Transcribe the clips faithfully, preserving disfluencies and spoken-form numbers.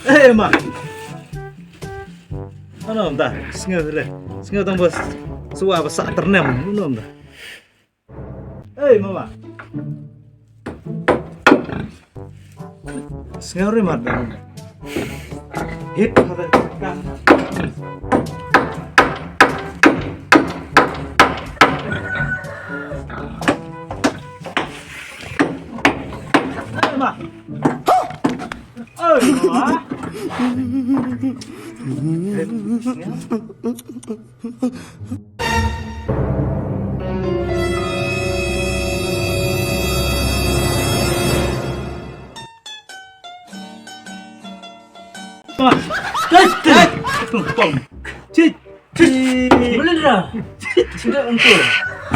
Eh, ma. Ano, da, sngew le. Sngew tang bas. Suwa bas sa ternem. Ano, da. Ei, mama. Sngewri mar dang. Hit pada ka. Ei, ma. Ei, mama.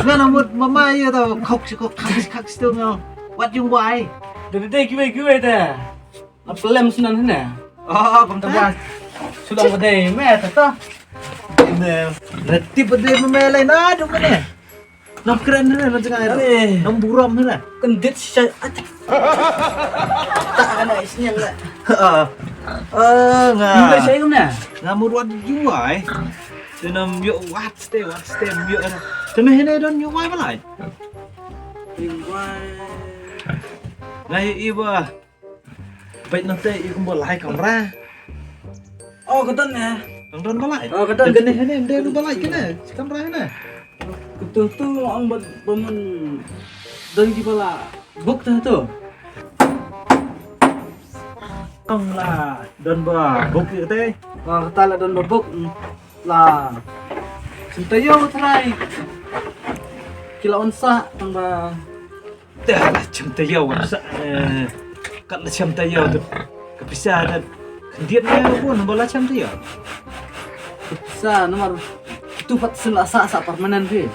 Nga na mut mama ïa da khok shi khok khak shi khak shi tu nga. Wat yung wai. Da da kiwei kiwei da. Ap lem sunan hne. Oh, kumta. Sulang ba dei me ta ta. Me reti ba dei me lai na du me ne. Nam kren hne na jngai. Nam buram hne. Kendit sha. Ta ana isnyang la. Ah, nga. Ni ba sai kumne. Nga murwat yuai. Tenam yo wat ste wat ste yo. Teme hne don yuai balai. Yuai. Ngai iba. Peit noh te i kumba lai kamra. Oh, ka don ne. Ka don ba lai. Oh, ka don. Kane hene, ym dei ruh ba lai kane. Shi kamra hene. Ka tu tu ong ba ba mun don ki ba la book te tu. Ong la don ba book ki te. Oh, kata la don ba book. La. Senta yo trai. Ki la on sa tang ba Te la chem te ïa wa sa, eh, kat la chem te ïa tu. Ka pisa da khyndiat ne bun ba la chem te ïa. Sa namar tu pat sila sa sa permanent phi.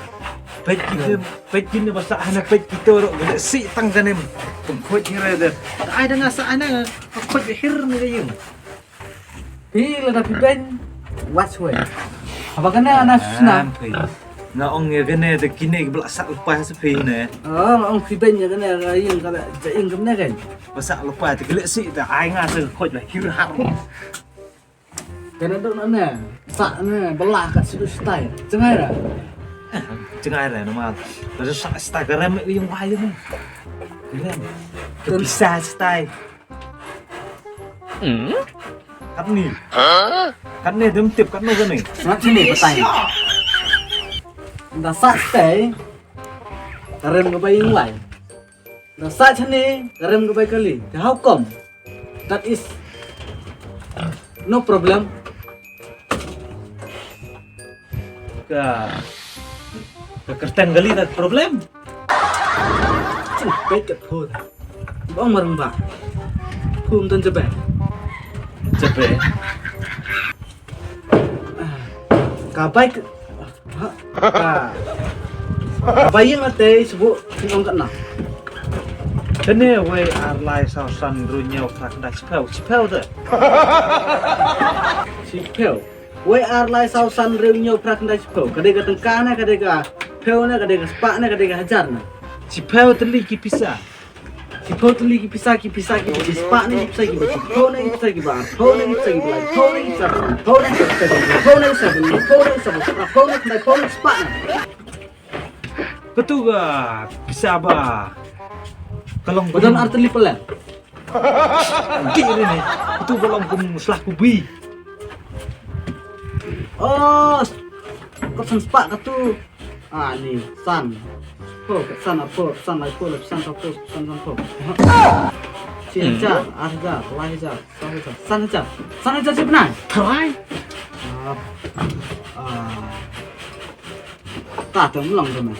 Peit ki, peit ki ne ba sa hana peit ki to ro si tang kanem. Kum khoj hira da. Ai da nga sa hana khoj hir ne ka yung. Phi lada phi beiñ wat shwei. Haba kane ana susna. Nga ong ïa kane te kine ki ba la sah lypa sa phi ne. Oh, nga ong phi beiñ ïa kane ka ïing ka la ja ïing kumne kan. Ba sah lypa te ki leh sih te ai nga sa khot ba hir har. Kane dok na ne. Sah ne ba la kat sidu style. Jngai ra. Jngai ra namar. Ba sah style ka rem ïing wai ne. Ka rem. Ka pisa style. Katni. Katni dem tip katno kane. Ngat sini batai. Da sah stay. Ka rem ka bai ïing wai. Da sah chani ka rem ka bai kali. How come? That is no problem. Ka ka kyrteng kali that problem. Peit ka phu. Bong marang ba. Phu ym don jabe. Jabe. Ka bai ka. Ha. Ka. Ka bai ïing ate sbu ong ka na. Kane wei ar lai saw san hynriew hynñiew phra khyndai shiphew. Shiphew te. Shiphew. Wei ar lai saw san hynriew hynñiew phra khyndai shiphew. Ka dei ka tyngka ne, ka dei ka phew ne, ka dei ka spah ne, ka dei ka hajar ne. Shiphew tylli ki pisa. Shiphew tylli ki pisa, ki pisa, ki pisa, spah ne, ki pisa, ki pisa, shiphew ne, ki pisa, ki ba arphew ne, ki pisa, ki ba laiphew ne, ki pisa, sanphew ne, ki pisa, sanphew ne, ki pisa, sanphew ne, ki pisa, sanphew ne, khyndaiphew ne, spah ne. Katu ka pisa ba ka long ba don ar tylli pala. Di ri ne. Katu ka long kum slah kubi. Oh, ka san spah katu. Ah, ni san. Oh, ka san apa? San lai pol, san apa? San san apa? Shi hajar, ar hajar, lai hajar, san hajar, san hajar, san hajar shi bnai. Trai. Ah, ah. Ta tang long tu me.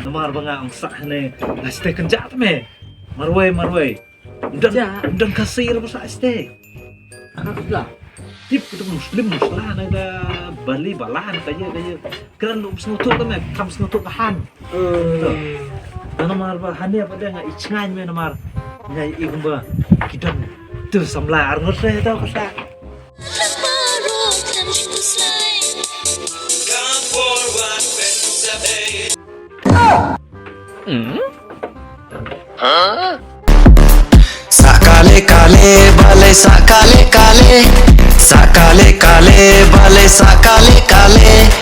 Namar ba nga ong sah ne, nga stay kynjah tu me. Marwei, marwei. Don, don ka sir ba sa este. Tip kita Muslim Muslim na ka Bali Balan ka ye ka ye. Kran lu sngewthuh ka me kam sngewthuh ka han. Namar ba hane ba dang i chngain me namar ngai i kumba ki don tu samla ar ngur se ta ka sa. Sakale kale bale sakale kale. Sakale kale bale sakale kale.